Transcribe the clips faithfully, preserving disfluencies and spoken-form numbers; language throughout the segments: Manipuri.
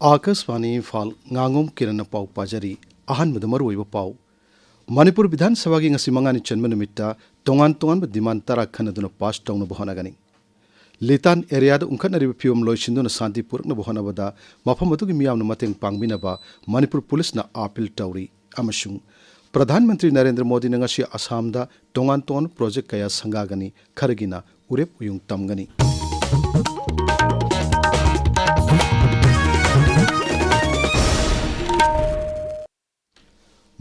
ꯑꯥꯀꯥꯁꯕꯥꯅꯤ ꯏꯝꯐꯥꯜ, ꯉꯥꯉꯣꯝ ꯀꯤꯔꯟꯅ ꯄꯥꯎ ꯄꯥꯖꯔꯤ꯫ ꯑꯍꯥꯟꯕꯗ ꯃꯔꯨꯑꯣꯏꯕ ꯄꯥꯎ꯫ ꯃꯅꯤꯄꯨꯔ ꯕꯤꯙꯥꯟ ꯁꯚꯥꯒꯤ ꯉꯁꯤ ꯃꯉꯥꯅꯤ ꯆꯟꯕ ꯅꯨꯃꯤꯠꯇ ꯇꯣꯉꯥꯟ ꯇꯣꯉꯥꯟꯕ ꯗꯤꯃꯥꯟ ꯇꯔꯥ ꯈꯟꯅꯗꯨꯅ ꯄꯥꯁ ꯇꯧꯅꯕ ꯍꯣꯠꯅꯒꯅꯤ꯫ ꯂꯤꯇꯥꯟ ꯑꯦꯔꯤꯌꯥꯗ ꯎꯪꯈꯠꯅꯔꯤꯕ ꯐꯤꯕꯝ ꯂꯣꯏꯁꯤꯟꯗꯨꯅ ꯁꯥꯟꯇꯤ ꯄꯨꯔꯛꯅꯕ ꯍꯣꯠꯅꯕꯗ ꯃꯐꯝ ꯑꯗꯨꯒꯤ ꯃꯤꯌꯥꯝꯅ ꯃꯇꯦꯡ ꯄꯥꯡꯕꯤꯅꯕ ꯃꯅꯤꯄꯨꯔ ꯄꯨꯂꯤꯁꯅ ꯑꯥꯄꯤꯜ ꯇꯧꯔꯤ꯫ ꯑꯃꯁꯨꯡ ꯄ꯭ꯔꯙꯥꯟ ꯃꯟꯇ꯭ꯔꯤ ꯅꯔꯦꯟꯗ꯭ꯔ ꯃꯣꯗꯤꯅ ꯉꯁꯤ ꯑꯁꯥꯝꯗ ꯇꯣꯉꯥꯟ ꯇꯣꯉꯥꯟꯕ ꯄ꯭ꯔꯣꯖꯦꯛ ꯀꯌꯥ ꯁꯪꯒꯥꯒꯅꯤ, ꯈꯔꯒꯤꯅ ꯎꯔꯦꯞ ꯎꯌꯨꯡ ꯇꯝꯒꯅꯤ꯫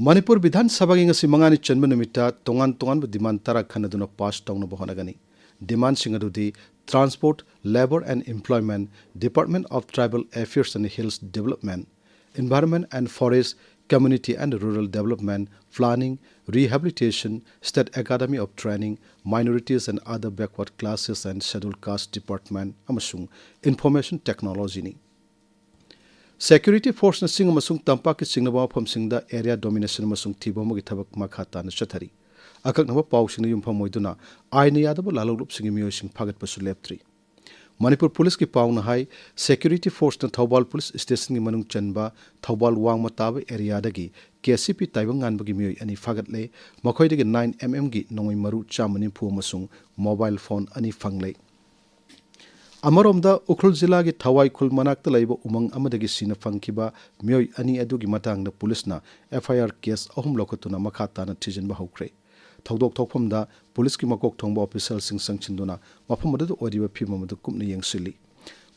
ꯃꯅꯤꯄꯨꯔ ꯕꯤꯙꯥꯟ ꯁꯚꯥꯒꯤ ꯉꯁꯤ ꯃꯉꯥꯅꯤ ꯆꯟꯕ ꯅꯨꯃꯤꯠꯇ ꯇꯣꯉꯥꯟ ꯇꯣꯉꯥꯟꯕ ꯗꯤꯃꯥꯟ ꯇꯔꯥ ꯈꯟꯅꯗꯨꯅ ꯄꯥꯁ ꯇꯧꯅꯕ ꯍꯣꯠꯅꯒꯅꯤ꯫ ꯗꯤꯃꯥꯟꯁꯤꯡ ꯑꯗꯨꯗꯤ Transport, Labour and Employment, Department of Tribal Affairs and Hills Development, Environment and Forest, Community and Rural Development, Planning, Rehabilitation, State Academy of Training, Minorities and Other Backward Classes and Scheduled Caste Department ꯑꯃꯁꯨꯡ Information Technologyꯅꯤ꯫ Security Forceꯅ ꯆꯤꯡ ꯑꯃꯁꯨꯡ ꯇꯝꯄꯥꯛꯀꯤ ꯆꯤꯡꯅꯕ ꯃꯐꯝꯁꯤꯡꯗ area domination ꯑꯃꯁꯨꯡ ꯊꯤꯕ ꯑꯃꯒꯤ ꯊꯕꯛ ꯃꯈꯥ ꯇꯥꯅ ꯆꯠꯊꯔꯤ꯫ ꯑꯀꯛꯅꯕ ꯄꯥꯎꯁꯤꯡꯅ ꯌꯨꯝꯐꯝ ꯑꯣꯏꯗꯨꯅ ꯑꯥꯏꯟꯅ ꯌꯥꯗꯕ ꯂꯥꯜꯍꯧꯂꯨꯞꯁꯤꯡꯒꯤ ꯃꯤꯑꯣꯏꯁꯤꯡ ꯐꯥꯒꯠꯄꯁꯨ ꯂꯦꯞꯇ꯭ꯔꯤ꯫ ꯃꯅꯤꯄꯨꯔ ꯄꯨꯂꯤꯁꯀꯤ ꯄꯥꯎꯅ ꯍꯥꯏ, Security Forceꯅ ꯊꯧꯕꯥꯜ ꯄꯨꯂꯤꯁ ꯁ꯭ꯇꯦꯁꯟꯒꯤ ꯃꯅꯨꯡ ꯆꯟꯕ ꯊꯧꯕꯥꯜ ꯋꯥꯡꯃ ꯇꯥꯕ ꯑꯦꯔꯤꯌꯥꯗꯒꯤ KCP ꯇꯥꯏꯕꯪ ꯉꯥꯟꯕꯒꯤ ꯃꯤꯑꯣꯏ ꯑꯅꯤ ꯐꯥꯒꯠꯂꯦ꯫ ꯃꯈꯣꯏꯗꯒꯤ nine MM ꯒꯤ ꯅꯣꯡꯃꯩ ꯃꯔꯨ ꯆꯥꯝꯃ ꯅꯤꯐꯨ ꯑꯃꯁꯨꯡ mobile phone ꯑꯅꯤ ꯐꯪꯂꯦ꯫ ꯑꯃꯔꯣꯝꯗ, ꯎꯈ꯭ꯔꯨꯜ ꯖꯤꯂꯥꯒꯤ ꯊꯋꯥꯏ ꯈꯨꯜ ꯃꯅꯥꯛꯇ ꯂꯩꯕ ꯎꯃꯪ ꯑꯃꯗꯒꯤ ꯁꯤꯅ ꯐꯪꯈꯤꯕ ꯃꯤꯑꯣꯏ ꯑꯅꯤ ꯑꯗꯨꯒꯤ ꯃꯇꯥꯡꯗ ꯄꯨꯂꯤꯁꯅ FIR case ꯑꯍꯨꯝ ꯂꯧꯈꯠꯇꯨꯅ ꯃꯈꯥ ꯇꯥꯅ ꯊꯤꯖꯤꯟꯕ ꯍꯧꯈ꯭ꯔꯦ꯫ ꯊꯧꯗꯣꯛ ꯊꯣꯛꯐꯝꯗ ꯄꯨꯂꯤꯁꯀꯤ ꯃꯀꯣꯛ ꯊꯣꯡꯕ officialꯁꯤꯡ ꯆꯪꯁꯤꯟꯗꯨꯅ ꯃꯐꯝ ꯑꯗꯨꯗ ꯑꯣꯏꯔꯤꯕ ꯐꯤꯕꯝ ꯑꯗꯨ ꯀꯨꯞꯅ ꯌꯦꯡꯁꯤꯜꯂꯤ꯫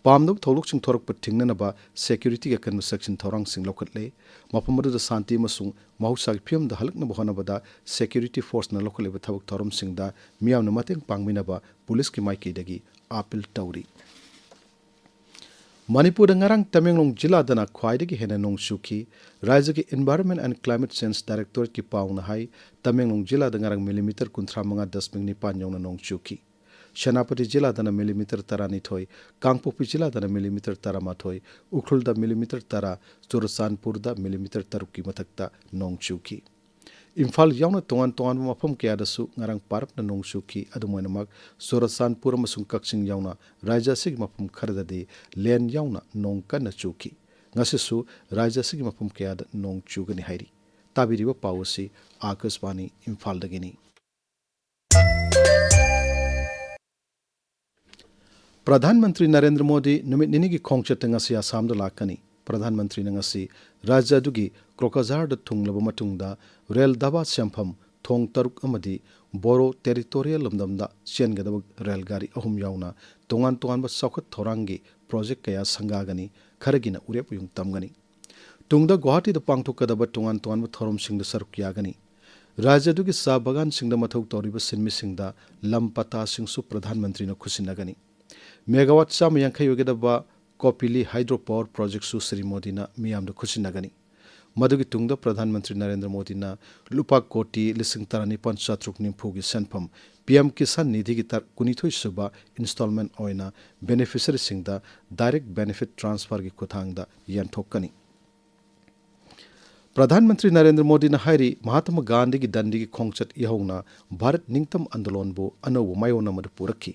ꯄꯥꯝꯗꯕ ꯊꯧꯗꯣꯛꯁꯤꯡ ꯊꯣꯔꯛꯄ ꯊꯤꯡꯅꯅꯕ securityꯒꯤ ꯑꯀꯟꯕ ꯆꯦꯛꯁꯤꯟ ꯊꯧꯔꯥꯡꯁꯤꯡ ꯂꯧꯈꯠꯂꯦ꯫ ꯃꯐꯝ ꯑꯗꯨꯗ ꯁꯥꯟꯇꯤ ꯑꯃꯁꯨꯡ ꯃꯍꯧꯁꯥꯒꯤ ꯐꯤꯕꯝꯗ ꯍꯜꯂꯛꯅꯕ ꯍꯣꯠꯅꯕꯗ Security Forceꯅ ꯂꯧꯈꯠꯂꯤꯕ ꯊꯕꯛ ꯊꯧꯔꯝꯁꯤꯡꯗ ꯃꯤꯌꯥꯝꯅ ꯃꯇꯦꯡ ꯄꯥꯡꯕꯤꯅꯕ ꯄꯨꯂꯤꯁꯀꯤ ꯃꯥꯏꯀꯩꯗꯒꯤ ꯑꯥꯄꯤꯜ ꯇꯧꯔꯤ꯫ ꯃꯅꯤꯄꯨꯔꯗ ꯉꯔꯥꯡ ꯇꯃꯦꯡꯂꯣꯡ ꯖꯤꯂꯥꯗꯅ ꯈ꯭ꯋꯥꯏꯗꯒꯤ ꯍꯦꯟꯅ ꯅꯣꯡ ꯆꯨꯈꯤ꯫ ꯔꯥꯖ꯭ꯌꯒꯤ Environment and Climate Change Directorateꯀꯤ ꯄꯥꯎꯅ ꯍꯥꯏ, ꯇꯃꯦꯡꯂꯣꯡ ꯖꯤꯂꯥꯗ ꯉꯔꯥꯡ millimeter ꯀꯨꯟꯊ꯭ꯔꯥ ꯃꯉꯥ ꯗꯁꯃꯤꯛ ꯅꯤꯄꯥꯟ ꯌꯧꯅ ꯅꯣꯡ ꯆꯨꯈꯤ꯫ ꯁꯦꯅꯥꯄꯇꯤ ꯖꯤꯂꯥꯗꯅ millimeter ꯇꯔꯥꯅꯤꯊꯣꯏ, ꯀꯥꯡꯄꯣꯛꯄꯤ ꯖꯤꯂꯥꯗꯅ millimeter ꯇꯔꯥꯃꯥꯊꯣꯏ, ꯎꯈ꯭ꯔꯨꯜꯗ millimeter ꯇꯔꯥ, ꯆꯨꯔꯆꯥꯟꯄꯨꯔꯗ millimeter ꯇꯔꯨꯛꯀꯤ ꯃꯊꯛꯇ ꯅꯣꯡ ꯆꯨꯈꯤ꯫ ꯏꯝꯐꯥꯜ ꯌꯥꯎꯅ ꯇꯣꯉꯥꯟ ꯇꯣꯉꯥꯟꯕ ꯃꯐꯝ ꯀꯌꯥꯗꯁꯨ ꯉꯔꯥꯡ ꯄꯥꯔꯞꯅ ꯅꯣꯡ ꯆꯨꯈꯤ꯫ ꯑꯗꯨꯝ ꯑꯣꯏꯅꯃꯛ, ꯆꯨꯔꯆꯥꯟꯄꯨꯔ ꯑꯃꯁꯨꯡ ꯀꯛꯆꯤꯡ ꯌꯥꯎꯅ ꯔꯥꯖ꯭ꯌ ꯑꯁꯤꯒꯤ ꯃꯐꯝ ꯈꯔꯗꯗꯤ ꯂꯦꯟ ꯌꯥꯎꯅ ꯅꯣꯡ ꯀꯟꯅ ꯆꯨꯈꯤ꯫ ꯉꯁꯤꯁꯨ ꯔꯥꯖ꯭ꯌ ꯑꯁꯤꯒꯤ ꯃꯐꯝ ꯀꯌꯥꯗ ꯅꯣꯡ ꯆꯨꯒꯅꯤ ꯍꯥꯏꯔꯤ꯫ ꯇꯥꯕꯤꯔꯤꯕ ꯄꯥꯎ ꯑꯁꯤ ꯑꯥꯀꯥꯁꯕꯥꯅꯤ ꯏꯝꯐꯥꯜꯗꯒꯤꯅꯤ꯫ ꯄ꯭ꯔꯙꯥꯟ ꯃꯟꯇ꯭ꯔꯤ ꯅꯔꯦꯟꯗ꯭ꯔ ꯃꯣꯗꯤ ꯅꯨꯃꯤꯠ ꯅꯤꯅꯤꯒꯤ ꯈꯣꯡꯆꯠꯇ ꯉꯁꯤ ꯑꯁꯥꯝꯗ ꯂꯥꯛꯀꯅꯤ꯫ ꯄ꯭ꯔꯙꯥꯟ ꯃꯟꯇ꯭ꯔꯤꯅ ꯉꯁꯤ ꯔꯥꯖ꯭ꯌ ꯑꯗꯨꯒꯤ ꯀ꯭ꯔꯣꯀꯖꯥꯔꯗ ꯊꯨꯡꯂꯕ ꯃꯇꯨꯡꯗ ꯔꯦꯜ ꯗꯕꯥ ꯁꯦꯝꯐꯝ ꯊꯣꯡ ꯇꯔꯨꯛ ꯑꯃꯗꯤ ꯕꯣꯔꯣ ꯇꯦꯔꯤꯇꯣꯔꯤꯌꯦꯜ ꯂꯝꯗꯝꯗ ꯆꯦꯟꯒꯗꯕ ꯔꯦꯜ ꯒꯥꯔꯤ ꯑꯍꯨꯝ ꯌꯥꯎꯅ ꯇꯣꯉꯥꯟ ꯇꯣꯉꯥꯟꯕ ꯆꯥꯎꯈꯠ ꯊꯧꯔꯥꯡꯒꯤ ꯄ꯭ꯔꯣꯖꯦꯛ ꯀꯌꯥ ꯁꯪꯒꯥꯒꯅꯤ, ꯈꯔꯒꯤꯅ ꯎꯔꯦꯞ ꯎꯌꯨꯡ ꯇꯝꯒꯅꯤ꯫ ꯇꯨꯡꯗ ꯒꯨꯋꯥꯍꯥꯇꯤꯗ ꯄꯥꯡꯊꯣꯛꯀꯗꯕ ꯇꯣꯉꯥꯟ ꯇꯣꯉꯥꯟꯕ ꯊꯧꯔꯝꯁꯤꯡꯗ ꯁꯔꯨꯛ ꯌꯥꯒꯅꯤ꯫ ꯔꯥꯖ꯭ꯌ ꯑꯗꯨꯒꯤ ꯆꯥ ꯕꯒꯥꯟꯁꯤꯡꯗ ꯃꯊꯧ ꯇꯧꯔꯤꯕ ꯁꯤꯟꯃꯤꯁꯤꯡꯗ ꯂꯝ ꯄꯇꯥꯁꯤꯡꯁꯨ ꯄ꯭ꯔꯙꯥꯟ ꯃꯟꯇ꯭ꯔꯤꯅ ꯈꯨꯠꯁꯤꯟꯅꯒꯅꯤ꯫ ꯃꯦꯒꯥꯋꯥꯠ ꯆꯥꯝꯃ ꯌꯥꯡꯈꯩ ꯑꯣꯏꯒꯗꯕ ꯀꯣꯄꯤꯂꯤ ꯍꯥꯏꯗ꯭ꯔꯣ ꯄꯥꯋꯔ ꯄ꯭ꯔꯣꯖꯦꯛꯁꯨ ꯁ꯭ꯔꯤ ꯃꯣꯗꯤꯅ ꯃꯤꯌꯥꯝꯗ ꯈꯨꯠꯁꯤꯟꯅꯒꯅꯤ꯫ ꯃꯗꯨꯒꯤ ꯇꯨꯡꯗ ꯄ꯭ꯔꯙꯥꯟ ꯃꯟꯇ꯭ꯔꯤ ꯅꯔꯦꯟꯗ꯭ꯔ ꯃꯣꯗꯤꯅ ꯂꯨꯄꯥ ꯀꯣꯇꯤ ꯂꯤꯁꯤꯡ ꯇꯔꯥꯅꯤꯄꯥꯟ ꯆꯥꯇ꯭ꯔꯨꯛ ꯅꯤꯐꯨꯒꯤ ꯁꯦꯟꯐꯝ ꯄꯤ ꯑꯦꯝ ꯀꯤꯁꯥꯟ ꯅꯤꯙꯤꯒꯤ ꯇꯔ-, ꯀꯨꯟꯅꯤꯊꯣꯏ ꯁꯨꯕ ꯏꯟꯁꯇꯣꯜꯃꯦꯟ ꯑꯣꯏꯅ ꯕꯦꯅꯤꯐꯤꯁꯔꯤꯁꯤꯡꯗ ꯗꯥꯏꯔꯦꯛ ꯕꯦꯅꯤꯐꯤꯠ ꯇ꯭ꯔꯥꯟꯁꯐꯔꯒꯤ ꯈꯨꯠꯊꯥꯡꯗ ꯌꯦꯟꯊꯣꯛꯀꯅꯤ꯫ ꯄ꯭ꯔꯙꯥꯟ ꯃꯟꯇ꯭ꯔꯤ ꯅꯔꯦꯟꯗ꯭ꯔ ꯃꯣꯗꯤꯅ ꯍꯥꯏꯔꯤ, ꯃꯍꯥꯇꯃꯥ ꯒꯥꯟꯙꯤꯒꯤ ꯗꯟꯗꯤꯒꯤ ꯈꯣꯡꯆꯠ ꯌꯥꯍꯧꯅ ꯚꯥꯔꯠ ꯅꯤꯡꯇꯝ ꯑꯟꯗꯣꯂꯟꯕꯨ ꯑꯅꯧꯕ ꯃꯥꯏꯑꯣꯟ ꯑꯃꯗ ꯄꯨꯔꯛꯈꯤ꯫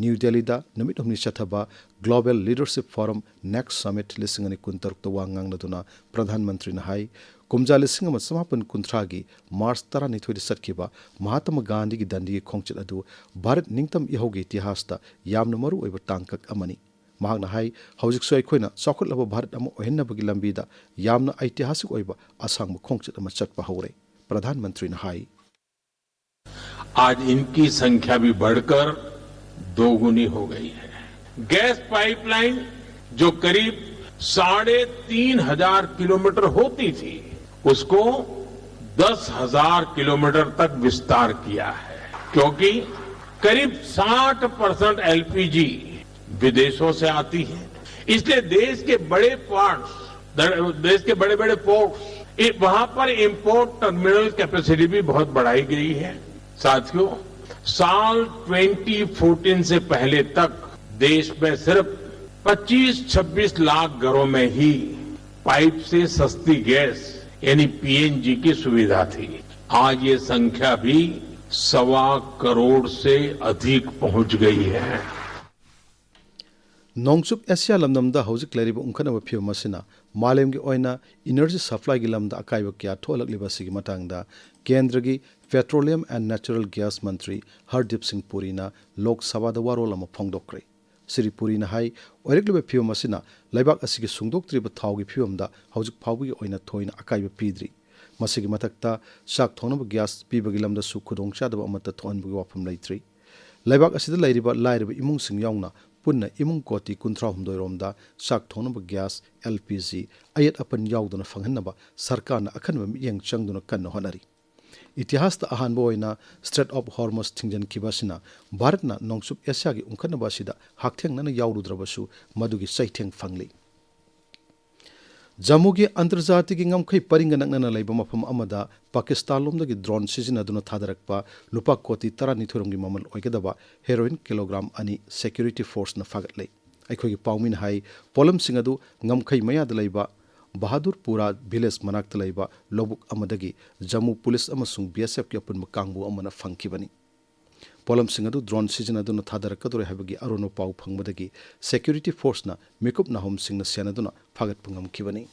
ꯅ꯭ꯌꯨ ꯗꯦꯜꯂꯤꯗ ꯅꯨꯃꯤꯠ ꯍꯨꯝꯅꯤ ꯆꯠꯊꯕ Global Leadership Forum Next Summit ꯂꯤꯁꯤꯡ ꯑꯅꯤ ꯀꯨꯟꯇꯔꯨꯛꯇ ꯋꯥ ꯉꯥꯡꯅꯗꯨꯅ ꯄ꯭ꯔꯙꯥꯟ ꯃꯟꯇ꯭ꯔꯤꯅ ꯍꯥꯏ, ꯀꯨꯝꯖꯥ ꯂꯤꯁꯤꯡ ꯑꯃ ꯆꯃꯥꯄꯟ ꯀꯨꯟꯊ꯭ꯔꯥꯒꯤ ꯃꯥꯔꯆ ꯇꯔꯥꯅꯤꯊꯣꯏꯗ ꯆꯠꯈꯤꯕ ꯃꯍꯥꯇꯃꯥ ꯒꯥꯟꯙꯤꯒꯤ ꯗꯟꯗꯤꯒꯤ ꯈꯣꯡꯆꯠ ꯑꯗꯨ ꯚꯥꯔꯠ ꯅꯤꯡꯇꯝ ꯌꯥꯍꯧꯒꯤ ꯏꯇꯤꯍꯥꯁꯇ ꯌꯥꯝꯅ ꯃꯔꯨ ꯑꯣꯏꯕ ꯇꯥꯡꯀꯛ ꯑꯃꯅꯤ꯫ ꯃꯍꯥꯛꯅ ꯍꯥꯏ, ꯍꯧꯖꯤꯛꯁꯨ ꯑꯩꯈꯣꯏꯅ ꯆꯥꯎꯈꯠꯂꯕ ꯚꯥꯔꯠ ꯑꯃ ꯑꯣꯏꯍꯟꯅꯕꯒꯤ ꯂꯝꯕꯤꯗ ꯌꯥꯝꯅ ꯑꯩꯇꯤꯍꯥꯁꯤꯛ ꯑꯣꯏꯕ ꯑꯁꯥꯡꯕ ꯈꯣꯡꯆꯠ ꯑꯃ ꯆꯠꯄ ꯍꯧꯔꯦ꯫ ꯄ꯭ꯔꯙꯥꯟ ꯃꯟꯇ꯭ꯔꯤꯅ ꯍꯥꯏ, आज इनकी संख्या भी बढ़कर दोगुनी हो गई है। गैस पाइपलाइन, जो करीब साढ़े तीन हजार किलोमीटर होती थी, उसको दस हजार किलोमीटर तक विस्तार किया है, क्योंकि करीब साठ परसेंट एलपीजी विदेशों से आती है। इसलिए देश के बड़े पार्ट्स, देश के बड़े बड़े पोर्ट्स, वहां पर इंपोर्ट टर्मिनल कैपेसिटी भी बहुत बढ़ाई गई है। साथियों, साल ट्वेंटी फोर्टीन से पहले तक देश में सिर्फ पच्चीस छब्बीस लाख घरों में ही पाइप से सस्ती गैस यानी पीएनजी की सुविधा थी। आज ये संख्या भी सवा करोड़ से अधिक पहुंच गई है। ꯅꯣꯡꯆꯨꯞ ꯑꯦꯁꯤꯌꯥ ꯂꯝꯗꯝꯗ ꯍꯧꯖꯤꯛ ꯂꯩꯔꯤꯕ ꯎꯪꯈꯠꯅꯕ ꯐꯤꯕꯝ ꯑꯁꯤꯅ ꯃꯥꯂꯦꯝꯒꯤ ꯑꯣꯏꯅ ꯏꯅꯔꯖꯤ ꯁꯄ꯭ꯂꯥꯏꯒꯤ ꯂꯝꯗ ꯑꯀꯥꯏꯕ ꯀꯌꯥ ꯊꯣꯛꯍꯜꯂꯛꯂꯤꯕ ꯑꯁꯤꯒꯤ ꯃꯇꯥꯡꯗ ꯀꯦꯟꯗ꯭ꯔꯒꯤ ꯄꯦꯇ꯭ꯔꯣꯂꯤꯌꯝ ꯑꯦꯟ ꯅꯦꯆꯔꯦꯜ ꯒ꯭ꯌꯥꯁ ꯃꯟꯇ꯭ꯔꯤ ꯍꯔꯗꯤꯞ ꯁꯤꯡ ꯄꯨꯔꯤꯅ ꯂꯣꯛ ꯁꯚꯥꯗ ꯋꯥꯔꯣꯜ ꯑꯃ ꯐꯣꯡꯗꯣꯛꯈ꯭ꯔꯦ꯫ ꯁ꯭ꯔꯤ ꯄꯨꯔꯤꯅ ꯍꯥꯏ, ꯑꯣꯏꯔꯛꯂꯤꯕ ꯐꯤꯕꯝ ꯑꯁꯤꯅ ꯂꯩꯕꯥꯛ ꯑꯁꯤꯒꯤ ꯁꯨꯡꯗꯣꯛꯇ꯭ꯔꯤꯕ ꯊꯥꯎꯒꯤ ꯐꯤꯕꯝꯗ ꯍꯧꯖꯤꯛ ꯐꯥꯎꯕꯒꯤ ꯑꯣꯏꯅ ꯊꯣꯏꯅ ꯑꯀꯥꯏꯕ ꯄꯤꯗ꯭ꯔꯤ꯫ ꯃꯁꯤꯒꯤ ꯃꯊꯛꯇ ꯆꯥꯛ ꯊꯣꯡꯅꯕ ꯒ꯭ꯌꯥꯁ ꯄꯤꯕꯒꯤ ꯂꯝꯗꯁꯨ ꯈꯨꯗꯣꯡꯆꯥꯗꯕ ꯑꯃꯠꯇ ꯊꯣꯛꯍꯟꯕꯒꯤ ꯋꯥꯐꯝ ꯂꯩꯇ꯭ꯔꯤ꯫ ꯂꯩꯕꯥꯛ ꯑꯁꯤꯗ ꯂꯩꯔꯤꯕ ꯂꯥꯏꯔꯕ ꯏꯃꯨꯡꯁꯤꯡ ꯌꯥꯎꯅ ꯄꯨꯟꯅ ꯏꯃꯨꯡ ꯀꯣꯇꯤ ꯀꯨꯟꯊ꯭ꯔꯥ ꯍꯨꯝꯗꯣꯏ ꯔꯣꯝꯗ ꯆꯥꯛ ꯊꯣꯡꯅꯕ ꯒ꯭ꯌꯥꯁ, ꯑꯦꯜ ꯄꯤ ꯖꯤ, ꯑꯌꯦꯠ ꯑꯄꯟ ꯌꯥꯎꯗꯅ ꯐꯪꯍꯟꯅꯕ ꯁꯔꯀꯥꯔꯅ ꯑꯈꯟꯅꯕ ꯃꯤꯠꯌꯦꯡ ꯆꯪꯗꯨꯅ ꯀꯟꯅ ꯍꯣꯠꯅꯔꯤ꯫ ꯏꯇꯤꯍꯥꯁꯇ ꯑꯍꯥꯟꯕ ꯑꯣꯏꯅ ꯁ꯭ꯇ꯭ꯔꯦꯠ ꯑꯣꯐ ꯍꯣꯔꯃꯨꯖ ꯊꯤꯡꯖꯤꯟꯈꯤꯕ ꯑꯁꯤꯅ ꯚꯥꯔꯠꯅ ꯅꯣꯡꯆꯨꯞ ꯑꯦꯁꯤꯌꯥꯒꯤ ꯎꯪꯈꯠꯅꯕ ꯑꯁꯤꯗ ꯍꯛꯊꯦꯡꯅꯅ ꯌꯥꯎꯔꯨꯗ꯭ꯔꯕꯁꯨ ꯃꯗꯨꯒꯤ ꯆꯩꯊꯦꯡ ꯐꯪꯂꯤ꯫ ꯖꯝꯃꯨꯒꯤ ꯑꯟꯇꯔꯖꯥꯇꯤꯒꯤ ꯉꯝꯈꯩ ꯄꯔꯤꯡꯒ ꯅꯛꯅꯅ ꯂꯩꯕ ꯃꯐꯝ ꯑꯃꯗ ꯄꯥꯀꯤꯁꯇꯥꯟꯂꯣꯝꯗꯒꯤ ꯗ꯭ꯔꯣꯟ ꯁꯤꯖꯤꯟꯅꯗꯨꯅ ꯊꯥꯗꯔꯛꯄ ꯂꯨꯄꯥ ꯀꯣꯇꯤ ꯇꯔꯥꯅꯤꯊꯣꯏ ꯔꯣꯝꯒꯤ ꯃꯃꯜ ꯑꯣꯏꯒꯗꯕ ꯍꯦꯔꯣꯏꯟ ꯀꯤꯂꯣꯒ꯭ꯔꯥꯝ ꯑꯅꯤ ꯁꯦꯀ꯭ꯌꯨꯔꯤꯇꯤ ꯐꯣꯔꯁꯅ ꯐꯥꯒꯠꯂꯦ꯫ ꯑꯩꯈꯣꯏꯒꯤ ꯄꯥꯎꯃꯤꯅ ꯍꯥꯏ, ꯄꯣꯠꯂꯝꯁꯤꯡ ꯑꯗꯨ ꯉꯝꯈꯩ ꯃꯌꯥꯗ ꯂꯩꯕ ꯕꯍꯥꯗꯨꯔꯄꯨꯔꯥ ꯚꯤꯂꯦꯖ ꯃꯅꯥꯛꯇ ꯂꯩꯕ ꯂꯧꯕꯨꯛ ꯑꯃꯗꯒꯤ ꯖꯝꯃꯨ ꯄꯨꯂꯤꯁ ꯑꯃꯁꯨꯡ ꯕꯤ ꯑꯦꯁ ꯑꯦꯐꯀꯤ ꯑꯄꯨꯟꯕ ꯀꯥꯡꯕꯨ ꯑꯃꯅ ꯐꯪꯈꯤꯕꯅꯤ꯫ ꯄꯣꯠꯂꯝꯁꯤꯡ ꯑꯗꯨ ꯗ꯭ꯔꯣꯟ ꯁꯤꯖꯤꯟꯅꯗꯨꯅ ꯊꯥꯗꯔꯛꯀꯗꯧꯔꯦ ꯍꯥꯏꯕꯒꯤ ꯑꯔꯣꯟꯕ ꯄꯥꯎ ꯐꯪꯕꯗꯒꯤ ꯁꯦꯀ꯭ꯌꯨꯔꯤꯇꯤ ꯐꯣꯔꯁꯅ ꯃꯤꯀꯨꯞ ꯅꯥꯍꯨꯝꯁꯤꯡꯅ ꯁꯦꯟꯅꯗꯨꯅ ꯐꯥꯒꯠꯄ ꯉꯝꯈꯤꯕꯅꯤ꯫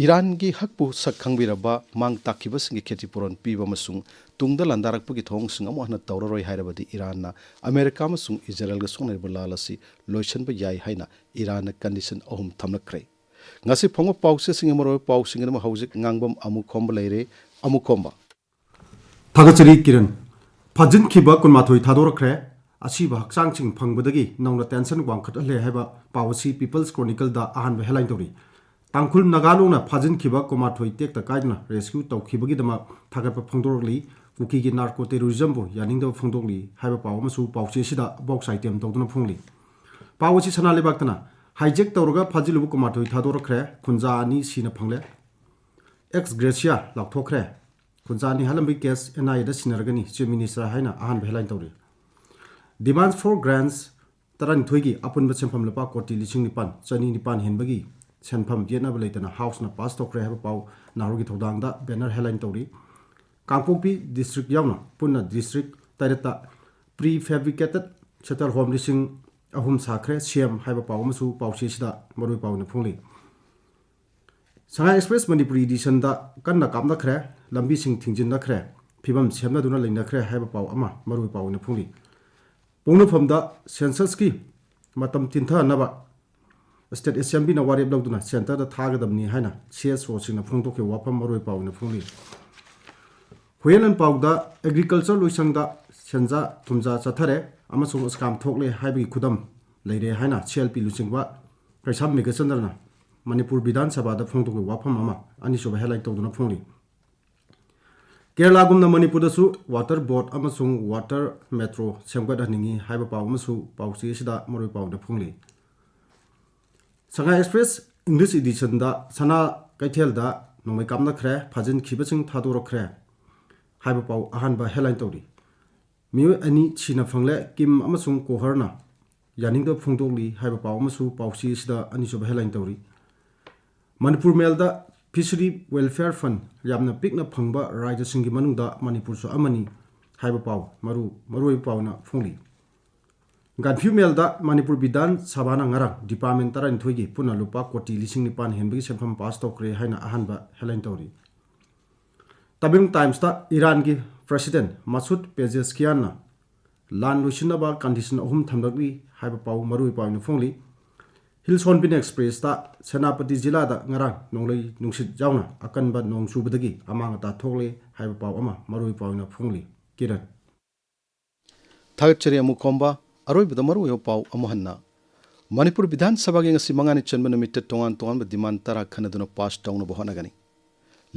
ꯏꯔꯥꯟꯒꯤ ꯍꯛꯄꯨ ꯁꯛ ꯈꯪꯕꯤꯔꯕ ꯃꯥꯡ ꯇꯥꯛꯈꯤꯕꯁꯤꯡꯒꯤ ꯈꯦꯇꯤꯄꯨꯔꯣꯟ ꯄꯤꯕ ꯑꯃꯁꯨꯡ ꯇꯨꯡꯗ ꯂꯥꯟꯗꯥꯔꯛꯄꯒꯤ ꯊꯧꯑꯣꯡꯁꯤꯡ ꯑꯃꯨꯛ ꯍꯟꯅ ꯇꯧꯔꯔꯣꯏ ꯍꯥꯏꯔꯕꯗꯤ ꯏꯔꯥꯟꯅ ꯑꯃꯦꯔꯤꯀꯥ ꯑꯃꯁꯨꯡ ꯏꯖꯔꯦꯜꯒ ꯁꯣꯛꯅꯔꯤꯕ ꯂꯥꯜ ꯑꯁꯤ ꯂꯣꯏꯁꯤꯟꯕ ꯌꯥꯏ ꯍꯥꯏꯅ ꯏꯔꯥꯟꯅ ꯀꯟꯗꯤꯁꯟ ꯑꯍꯨꯝ ꯊꯝꯂꯛꯈ꯭ꯔꯦ꯫ ꯉꯁꯤ ꯐꯣꯡꯕ ꯄꯥꯎꯆꯦꯁꯤꯡꯒꯤ ꯃꯔꯨꯑꯣꯏꯕ ꯄꯥꯎꯁꯤꯡꯒꯤꯗꯃꯛ ꯍꯧꯖꯤꯛ ꯉꯥꯡꯕꯝ ꯑꯃꯨꯈꯣꯝꯕ ꯂꯩꯔꯦ꯫ ꯑꯃꯨꯈꯣꯝꯕ꯫ ꯊꯥꯒꯠꯆꯔꯤ ꯀꯤꯔꯟ꯫ ꯐꯥꯖꯤꯟꯈꯤꯕ ꯀꯨꯟꯃꯥꯊꯣꯏ ꯊꯥꯗꯣꯔꯛꯈ꯭ꯔꯦ꯫ ꯑꯁꯤꯕ ꯍꯛꯆꯥꯡꯁꯤꯡ ꯐꯪꯕꯗꯒꯤ ꯅꯧꯅ ꯇꯦꯟꯁꯟ ꯋꯥꯡꯈꯠꯍꯜꯂꯦ ꯍꯥꯏꯕ ꯄꯥꯎ ꯑꯁꯤ ꯄꯤꯄꯜꯁ ꯀ꯭ꯔꯣꯅꯤꯀꯜꯗ ꯑꯍꯥꯟꯕ ꯍꯦꯗꯂꯥꯏꯟ ꯇꯧꯔꯤ꯫ ꯇꯥꯡꯈꯨꯜ ꯅꯥꯒꯥꯂꯣꯡꯅ ꯐꯥꯖꯤꯟꯈꯤꯕ ꯀꯨꯟꯃꯥꯊꯣꯏ ꯇꯦꯛꯇ ꯀꯥꯏꯗꯅ ꯔꯦꯁꯀ꯭ꯌꯨ ꯇꯧꯈꯤꯕꯒꯤꯗꯃꯛ ꯊꯥꯒꯠꯄ ꯐꯣꯡꯗꯣꯔꯛꯂꯤ꯫ ꯀꯨꯀꯤꯒꯤ ꯅꯥꯔꯀꯣ ꯇꯦꯔꯣꯔꯤꯖꯝꯕꯨ ꯌꯥꯅꯤꯡꯗꯕ ꯐꯣꯡꯗꯣꯛꯂꯤ ꯍꯥꯏꯕ ꯄꯥꯎ ꯑꯃꯁꯨ ꯄꯥꯎꯆꯦ ꯑꯁꯤꯗ ꯕꯣꯛꯁ ꯑꯥꯏꯇꯦꯝ ꯇꯧꯗꯨꯅ ꯐꯣꯡꯂꯤ꯫ ꯄꯥꯎ ꯑꯁꯤ ꯁꯅꯥ ꯂꯩꯕꯥꯛꯇꯅ ꯍꯥꯏꯖꯦꯛ ꯇꯧꯔꯒ ꯐꯥꯖꯤꯜꯂꯨꯕ ꯀꯨꯟꯃꯥꯊꯣꯏ ꯊꯥꯗꯣꯔꯛꯈ꯭ꯔꯦ꯫ ꯈꯨꯟꯖꯥ ꯑꯅꯤ ꯁꯤꯅ ꯐꯪꯂꯦ꯫ ꯑꯦꯛꯁ ꯒ꯭ꯔꯦꯁꯤꯌꯥ ꯂꯥꯎꯊꯣꯛꯈ꯭ꯔꯦ꯫ ꯈꯨꯟꯖꯥ ꯑꯅꯤ ꯍꯥꯠꯂꯝꯕꯒꯤ ꯀꯦꯁ ꯑꯦꯟ ꯑꯥꯏ ꯑꯦꯗ ꯁꯤꯟꯅꯔꯒꯅꯤ, ꯆꯤꯐ ꯃꯤꯅꯤꯁꯇꯔ ꯍꯥꯏꯅ ꯑꯍꯥꯟꯕ ꯍꯦꯗꯂꯥꯏꯟ ꯇꯧꯔꯤ꯫ Demands for grants ꯇꯔꯥꯅꯤꯊꯣꯏꯒꯤ ꯑꯄꯨꯟꯕ ꯁꯦꯟꯐꯝ ꯂꯨꯄꯥ ꯀꯣꯇꯤ ꯂꯤꯁꯤꯡ ꯅꯤꯄꯥꯟ ꯆꯅꯤ ꯅꯤꯄꯥꯟ ꯍꯦꯟꯕꯒꯤ ꯁꯦꯟꯐꯝ ꯌꯦꯠꯅꯕ ꯂꯩꯇꯅ ꯍꯥꯎꯁꯅ ꯄꯥꯁ ꯇꯧꯈ꯭ꯔꯦ ꯍꯥꯏꯕ ꯄꯥꯎ ꯅꯥꯍꯣꯔꯒꯤ ꯊꯧꯗꯥꯡꯗ ꯕꯦꯅꯔ ꯍꯦꯗꯂꯥꯏꯟ ꯇꯧꯔꯤ꯫ ꯀꯥꯡꯄꯣꯛꯄꯤ ꯗꯤꯁꯇ꯭ꯔꯤꯛ ꯌꯥꯎꯅ ꯄꯨꯟꯅ ꯗꯤꯁꯇ꯭ꯔꯤꯛ ꯇꯔꯦꯠꯇ ꯄ꯭ꯔꯤꯐꯦꯕ꯭ꯔꯤꯀꯦꯇꯦꯠ ꯁꯦꯇꯜ ꯍꯣꯝ ꯂꯤꯁꯤꯡ ꯑꯍꯨꯝ ꯁꯥꯈ꯭ꯔꯦ ꯁꯤ ꯑꯦꯝ ꯍꯥꯏꯕ ꯄꯥꯎ ꯑꯃꯁꯨ ꯄꯥꯎꯆꯦꯁꯤꯗ ꯃꯔꯨꯑꯣꯏ ꯄꯥꯎ ꯑꯣꯏꯅ ꯐꯣꯡꯂꯤ꯫ ꯁꯉꯥꯏ ꯑꯦꯛꯁꯄ꯭ꯔꯦꯁ ꯃꯅꯤꯄꯨꯔꯤ ꯏꯗꯤꯁꯟꯗ ꯀꯟꯅ ꯀꯥꯞꯅꯈ꯭ꯔꯦ, ꯂꯝꯕꯤꯁꯤꯡ ꯊꯤꯡꯖꯤꯟꯅꯈ꯭ꯔꯦ, ꯐꯤꯕꯝ ꯁꯦꯝꯅꯗꯨꯅ ꯂꯩꯅꯈ꯭ꯔꯦ ꯍꯥꯏꯕ ꯄꯥꯎ ꯑꯃ ꯃꯔꯨꯑꯣꯏ ꯄꯥꯎ ꯑꯣꯏꯅ ꯐꯣꯡꯂꯤ꯫ ꯄꯣꯛꯅꯐꯝꯗ ꯁꯦꯟꯁꯁꯀꯤ ꯃꯇꯝ ꯇꯤꯟꯊꯅꯕ ꯁ꯭ꯇꯦꯠ ꯑꯦꯁꯦꯝꯕ꯭ꯂꯤꯅ ꯋꯥꯔꯦꯞ ꯂꯧꯗꯨꯅ ꯁꯦꯟꯇꯔꯗ ꯊꯥꯒꯗꯕꯅꯤ ꯍꯥꯏꯅ ꯁꯤ ꯑꯦꯁ ꯑꯣꯁꯤꯡꯅ ꯐꯣꯡꯗꯣꯛꯈꯤꯕ ꯋꯥꯐꯝ ꯃꯔꯨꯑꯣꯏ ꯄꯥꯎ ꯑꯣꯏꯅ ꯐꯣꯡꯂꯤ꯫ ꯍꯨꯌꯦꯟ ꯂꯥꯟꯄꯥꯎꯗ ꯑꯦꯒ꯭ꯔꯤꯀꯜꯆꯔ ꯂꯣꯏꯁꯪꯗ ꯁꯦꯟꯖꯥ ꯊꯨꯝꯖꯥ ꯆꯠꯊꯔꯦ ꯑꯃꯁꯨꯡ ꯁ꯭ꯀꯥꯝ ꯊꯣꯛꯂꯦ ꯍꯥꯏꯕꯒꯤ ꯈꯨꯗꯝ ꯂꯩꯔꯦ ꯍꯥꯏꯅ ꯁꯤ ꯑꯦꯜ ꯄꯤ ꯂꯨꯆꯤꯡꯕ ꯀꯩꯁꯥꯝ ꯃꯦꯘꯆꯟꯗ꯭ꯔꯅ ꯃꯅꯤꯄꯨꯔ ꯕꯤꯙꯥꯟ ꯁꯚꯥꯗ ꯐꯣꯡꯗꯣꯛꯈꯤꯕ ꯋꯥꯐꯝ ꯑꯃ ꯑꯅꯤꯁꯨꯕ ꯍꯦꯗꯂꯥꯏꯟ ꯇꯧꯗꯨꯅ ꯐꯣꯡꯂꯤ꯫ ꯀꯦꯔꯂꯥꯒꯨꯝꯅ ꯃꯅꯤꯄꯨꯔꯗꯁꯨ ꯋꯥꯇꯔ ꯕꯣꯠ ꯑꯃꯁꯨꯡ ꯋꯥꯇꯔ ꯃꯦꯇ꯭ꯔꯣ ꯁꯦꯝꯒꯠꯍꯟꯅꯤꯡꯏ ꯍꯥꯏꯕ ꯄꯥꯎ ꯑꯃꯁꯨ ꯄꯥꯎꯆꯦ ꯑꯁꯤꯗ ꯃꯔꯨꯑꯣꯏ ꯄꯥꯎꯅ ꯐꯣꯡꯂꯤ꯫ ꯁꯉꯥꯏ ꯑꯦꯛꯁꯄ꯭ꯔꯦꯁ ꯏꯪꯂꯤꯁ ꯏꯗꯤꯁꯟꯗ ꯁꯅꯥ ꯀꯩꯊꯦꯜꯗ ꯅꯣꯡꯃꯩ ꯀꯥꯞꯅꯈ꯭ꯔꯦ, ꯐꯥꯖꯤꯟꯈꯤꯕꯁꯤꯡ ꯊꯥꯗꯣꯔꯛꯈ꯭ꯔꯦ ꯍꯥꯏꯕ ꯄꯥꯎ ꯑꯍꯥꯟꯕ ꯍꯦꯗꯂꯥꯏꯟ ꯇꯧꯔꯤ꯫ ꯃꯤꯑꯣꯏ ꯑꯅꯤ ꯁꯤꯅ ꯐꯪꯂꯦ, ꯀꯤꯝ ꯑꯃꯁꯨꯡ ꯀꯣꯍꯔꯅ ꯌꯥꯅꯤꯡꯗꯕ ꯐꯣꯡꯗꯣꯛꯂꯤ ꯍꯥꯏꯕ ꯄꯥꯎ ꯑꯃꯁꯨ ꯄꯥꯎꯆꯦ ꯑꯁꯤꯗ ꯑꯅꯤꯁꯨꯕ ꯍꯦꯗꯂꯥꯏꯟ ꯇꯧꯔꯤ꯫ ꯃꯅꯤꯄꯨꯔ ꯃꯦꯜꯗ ꯐꯤꯁꯔꯤ ꯋꯦꯜꯐꯤꯌꯔ ꯐꯟ ꯌꯥꯝꯅ ꯄꯤꯛꯅ ꯐꯪꯕ ꯔꯥꯖ꯭ꯌꯁꯤꯡꯒꯤ ꯃꯅꯨꯡꯗ ꯃꯅꯤꯄꯨꯔꯁꯨ ꯑꯃꯅꯤ ꯍꯥꯏꯕ ꯄꯥꯎ ꯃꯔꯨ ꯃꯔꯨꯑꯣꯏꯕ ꯄꯥꯎꯅ ꯐꯣꯡꯂꯤ꯫ ꯒꯥꯟꯐ꯭ꯌꯨ ꯃꯦꯜꯗ ꯃꯅꯤꯄꯨꯔ ꯕꯤꯙꯥꯟ ꯁꯚꯥꯅ ꯉꯔꯥꯡ ꯗꯤꯄꯥꯔꯠꯃꯦꯟ ꯇꯔꯥꯅꯤꯊꯣꯏꯒꯤ ꯄꯨꯟꯅ ꯂꯨꯄꯥ ꯀꯣꯇꯤ ꯂꯤꯁꯤꯡ ꯅꯤꯄꯥꯟ ꯍꯦꯟꯕꯒꯤ ꯁꯦꯟꯐꯝ ꯄꯥꯁ ꯇꯧꯈ꯭ꯔꯦ ꯍꯥꯏꯅ ꯑꯍꯥꯟꯕ ꯍꯦꯗꯂꯥꯏꯟ ꯇꯧꯔꯤ꯫ ꯇꯃꯤꯜ ꯇꯥꯏꯝꯁꯇ ꯏꯔꯥꯟꯒꯤ ꯄ꯭ꯔꯁꯤꯗꯦꯟ ꯃꯁꯨꯗ ꯄꯦꯖꯦꯁꯀꯤꯌꯥꯟꯅ ꯂꯥꯟ ꯂꯣꯏꯁꯤꯟꯅꯕ ꯀꯟꯗꯤꯁꯟ ꯑꯍꯨꯝ ꯊꯝꯂꯛꯂꯤ ꯍꯥꯏꯕ ꯄꯥꯎ ꯃꯔꯨꯑꯣꯏꯕ ꯑꯣꯏꯅ ꯐꯣꯡꯂꯤ꯫ ꯍꯤꯜ ꯁꯣꯟꯕꯤꯟ ꯑꯦꯛꯁꯄ꯭ꯔꯦꯁꯇ ꯁꯦꯅꯥꯄꯇꯤ ꯖꯤꯂꯥꯗ ꯉꯔꯥꯡ ꯅꯣꯡꯂꯩ ꯅꯨꯡꯁꯤꯠ ꯌꯥꯎꯅ ꯑꯀꯟꯕ ꯅꯣꯡ ꯆꯨꯕꯗꯒꯤ ꯑꯃꯥꯡ ꯑꯇꯥ ꯊꯣꯛꯂꯦ ꯍꯥꯏꯕ ꯄꯥꯎ ꯑꯃ ꯃꯔꯨꯑꯣꯏꯕ ꯄꯥꯎ ꯑꯣꯏꯅ ꯐꯣꯡꯂꯤ꯫ ꯀꯤꯔꯟ꯫ ꯊꯥꯒꯠꯆꯔꯤ ꯑꯃꯨꯛ ꯈꯣꯝꯕ꯫ ꯑꯔꯣꯏꯕꯗ ꯃꯔꯨꯑꯣꯏꯕ ꯄꯥꯎ ꯑꯃꯨꯛ ꯍꯟꯅ꯫ ꯃꯅꯤꯄꯨꯔ ꯕꯤꯙꯥꯟ ꯁꯚꯥꯒꯤ ꯉꯁꯤ ꯃꯉꯥꯅꯤ ꯆꯟꯕ ꯅꯨꯃꯤꯠꯇ ꯇꯣꯉꯥꯟ ꯇꯣꯉꯥꯟꯕ ꯗꯤꯃꯥꯟ ꯇꯔꯥ ꯈꯟꯅꯗꯨꯅ ꯄꯥꯁ ꯇꯧꯅꯕ ꯍꯣꯠꯅꯒꯅꯤ꯫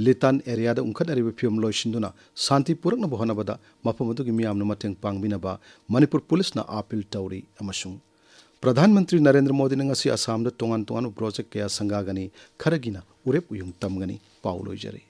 ꯂꯤꯇꯥꯟ ꯑꯦꯔꯤꯌꯥꯗ ꯎꯪꯈꯠꯅꯔꯤꯕ ꯐꯤꯕꯝ ꯂꯣꯏꯁꯤꯟꯗꯨꯅ ꯁꯥꯟꯇꯤ ꯄꯨꯔꯛꯅꯕ ꯍꯣꯠꯅꯕꯗ ꯃꯐꯝ ꯑꯗꯨꯒꯤ ꯃꯤꯌꯥꯝꯅ ꯃꯇꯦꯡ ꯄꯥꯡꯕꯤꯅꯕ ꯃꯅꯤꯄꯨꯔ ꯄꯨꯂꯤꯁꯅ ꯑꯥꯄꯤꯜ ꯇꯧꯔꯤ ꯑꯃꯁꯨꯡ ꯄ꯭ꯔꯙꯥꯟ ꯃꯟꯇ꯭ꯔꯤ ꯅꯔꯦꯟꯗ꯭ꯔ ꯃꯣꯗꯤꯅ ꯉꯁꯤ ꯑꯁꯥꯝꯗ ꯇꯣꯉꯥꯟ ꯇꯣꯉꯥꯟꯕ ꯄ꯭ꯔꯣꯖꯦꯛ ꯀꯌꯥ ꯁꯪꯒꯥꯒꯅꯤ, ꯈꯔꯒꯤꯅ ꯎꯔꯦꯞ ꯎꯌꯨꯡ ꯇꯝꯒꯅꯤ꯫ ꯄꯥꯎ ꯂꯣꯏꯖꯔꯦ꯫